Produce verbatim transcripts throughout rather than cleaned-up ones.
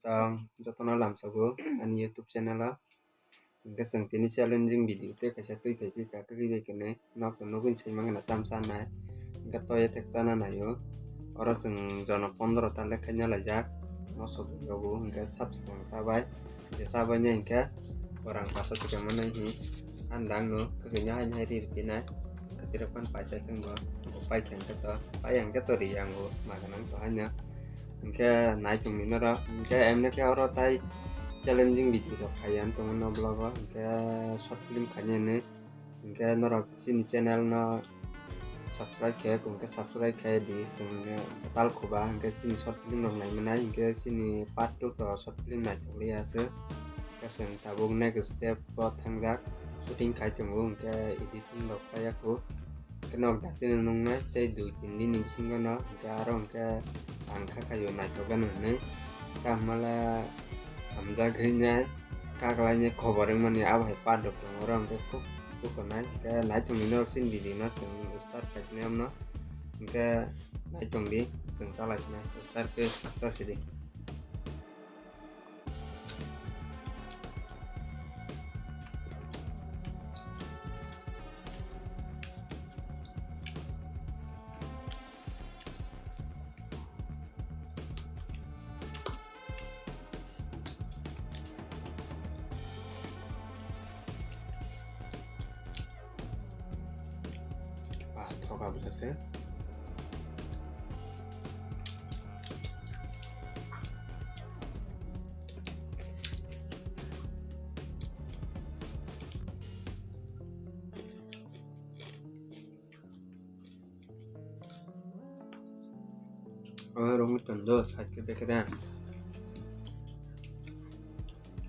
Chwng jotono lamsogo ani YouTube channel o. Hwnkhe chwng tini challenging video tei kaisa twi phai phi kha, kwrwi bai kwnwi nok to nugwi sai mangna tam chanai. Hwnkhe toye thek chana naio. Oro chwng jono pondro ta le khaina laijak. Mosok rogo hwnkhe sab swkang chabai. Je chabaini hwnkhe borang paso tike manai hi. Ang dang no kwrwino haino hai ri rwphinai. Kwtwirok phano paisa khe bo. Bo pai khe hwnkhe to, pai hwnkhe to ri ang bo. Maga nang to haino. Hwnkhe nai tongdi norok. Hwnkhe emne khe oro tai challenging video rok khai ang tongo no vlog o. Hwnkhe short film khainani. Hwnkhe norok chini channel no subscribe khe, hwnkhe subscribe khai di, chwng tal khuba, hwnkhe chini short film rok nai manai, hwnkhe chini part two to short film naithok liya aswk. Hwnkhe chwng tabuk next step o thangjak, shooting khai tongo, hwnkhe editing rok khlai ya kho. Hwnkhe nok dakti no nungnai tei dui tin din ni bisingo no, hwnkhe aro hwnkhe ang kha khaio naithok gano hinwi. Tamo le hamjak hinwi kaklaini khobor wngmani abo hai part rok tongo, oro hwnkhe khub. Buko nai, hwnkhe nai tongdi norok chini video no chwng start khaisini amno. Hwnkhe nai tongdi, chwng chalaisina start khe saksa sidi. Ah, thoka bwsa se. Oh, rumi tondo, side ke bekeda.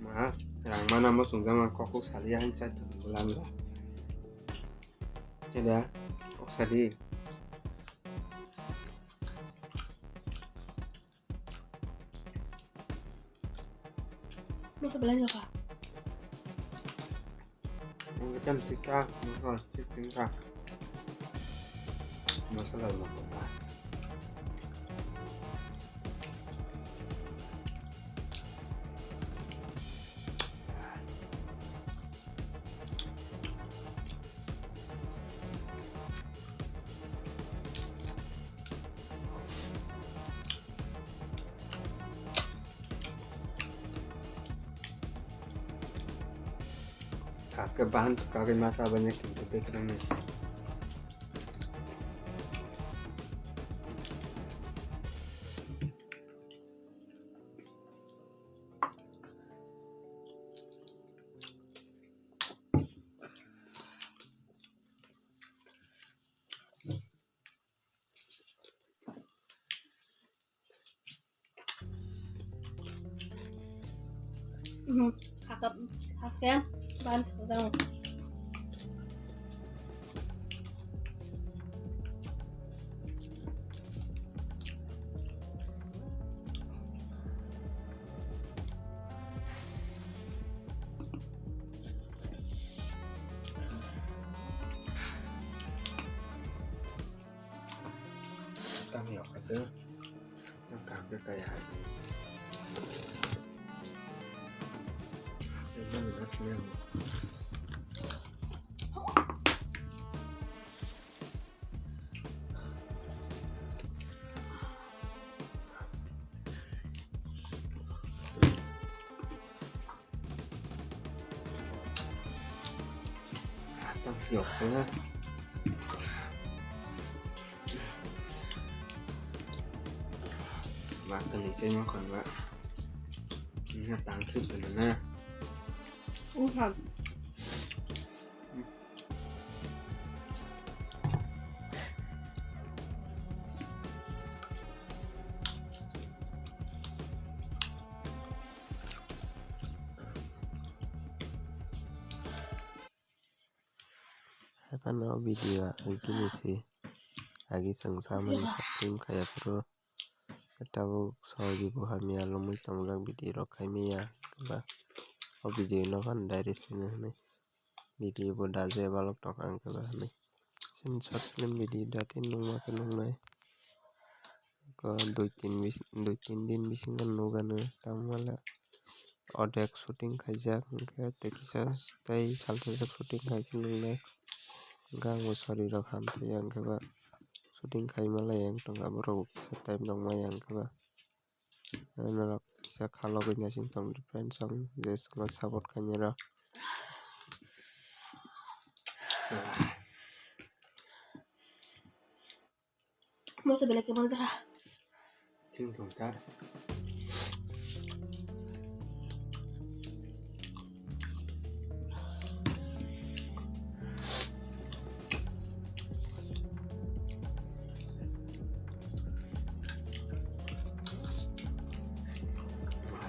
Ma, rang mana mo sungja ma kokuk sali han chai tu bulan da. Cheda, kok sali. Masa belanja ka? Ang kitam tika, ang kitam tika. Masalah apa? Khaske bahan swkagwi masa aboni kintu bekrengni. Mhm. Hakap, haske, ban, jang. Tang yok aja. Tang kap ya kaya aja. Ini minat memang. Tang yok na. Mak kali saya makan, Mak. Ini tangkip bener na. Uhan. Haphano video agi ni se agi chwng samani short film khaiya phuru tabuk sogi bo hamya lomwi tongjak video rok khaimaya ba o video no phano direct sino hinwi video bo daje balok tongkha ang khe ba hinwi chini short film video dati nungma khe nungnai. ko dui tin bis-, dui tin din bisingo nukgano tamo le odek shooting khaijak, hwnkhe tei kisa tei salsa jak shooting khaikhe nuknai. Hwnkhe ang bo sorry rok hamtaiya, hwnkhe ba shooting khai malaiya wng tongkha borok bo kisa time rok maya, hwnkhe ba norok kisa khalogwi naising tongdi friends, ang je chwngno support khainai rok. Moso belai khe manjak. Ting tong ta.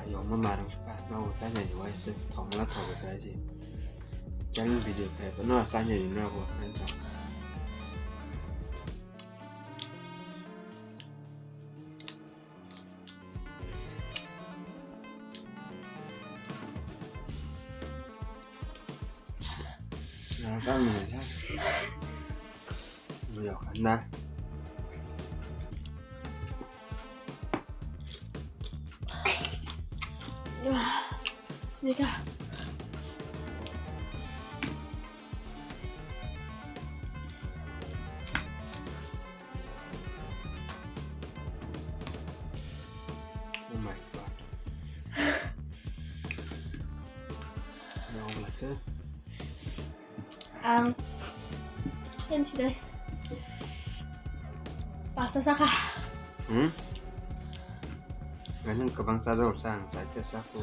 Ayong ma marang suka, no, sa nya ni wai se, thong la thong sa si. Channel video khai, no, sa nya ni no, ko, kan cha. Na. Nika. Oh my God. Yang masuk. Ang yan sih deh. Pasta saka. Hmm? Ganun kabang sadong sang sa ita saku.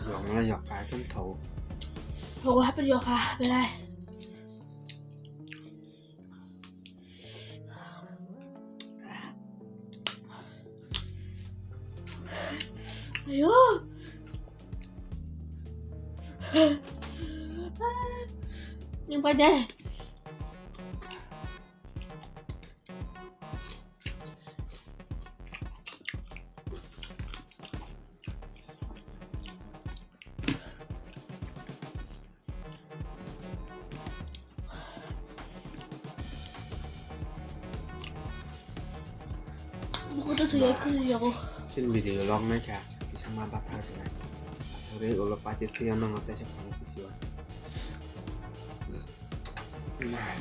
Yong na yok ka kan thau. Thau hap yok ka belai. Ayo. Yang pada. Buku tu suya kusi jago. Sin video log na cha, bisa ma bathar kena. Bathar ulo pati tuya nang otai sa pang kusi wa. Nah.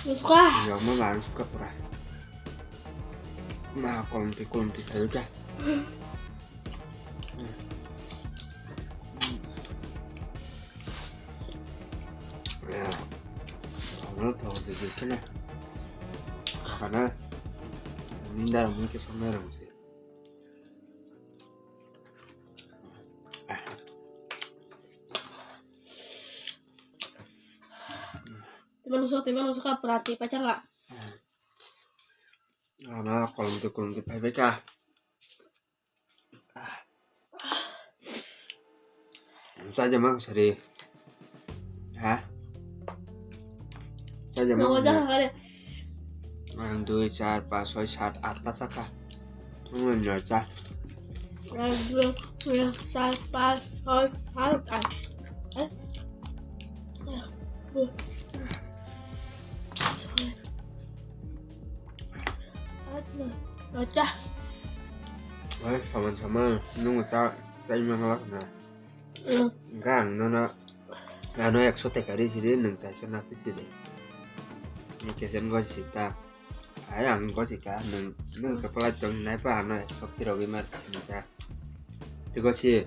Suka. Ya ma baru suka pura. Ma konti konti kayu dah. Ya. Thongno thong se jikhe na. Kana. Ninda rong ke somna rong se. Teman usah, teman usah ka perhati pacar nggak? Ana kolom tu kolom tu pai pai ka. Saja mang sari. Ha? Saja mang. Nang wajar kali. Ang dui, char, pas, soi, sat, atta saka. Ang nyo cha. Ang dui, dui, char, pas, soi, sat, atta. Eh? Acha. Oi, saman saman, nung cha, cha imang lak na. Gang no na, ano ekso tekari sidi, nung cha so na pisidi. Ni kesen go sita. Ai ang go sita, nung, nung kepala chong nai pa ano ekso piro gi mar sita. Tigo si.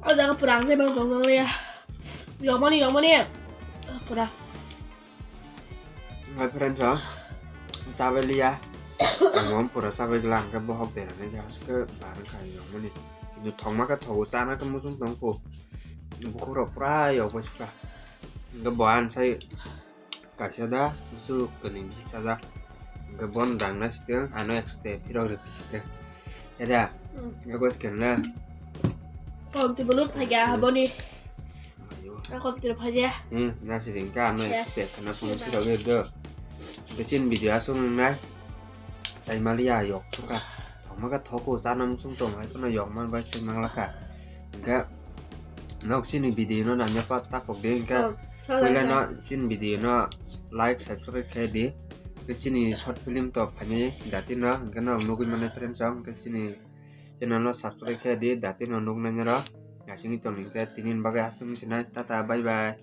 O jaga pura ang se bang tong tong ya. Yomani, yomani. Pura. Ngai friends, ha? Sabai liya. Mom pura sabai gila, angke bohok de, angke jas ke barang kai yomani. Ini thongma ke thogo, chana ke musung tongko. Bukhuk rok pura yok bai suka. Angke bohan sai Kaisa da, busu kani bisi saja. Hingke bon dang na siteng, ano ekso te phirok ri pisi te. Ada, hmm, ego siteng na. Kom ti belum phaja haboni. Ayo. Akom ti phaja. Hmm, nasi ding ka ano Ya. Expect kana phone si rogir do. Besin video asung na. Sai mali ya yok suka. Thoma ka thoku sana musung tong hai kono yok man bai sai manglaka. Ga nok sini video no nanya pa takok de ka. Wala no sini video no like subscribe khai di. Ke sini short film to phani dati no ke no nugui mane friend song ke sini channel no subscribe khai di dati no nuk nanya ro. Asini tong ni ke tinin bagai asung sinai tata bye bye.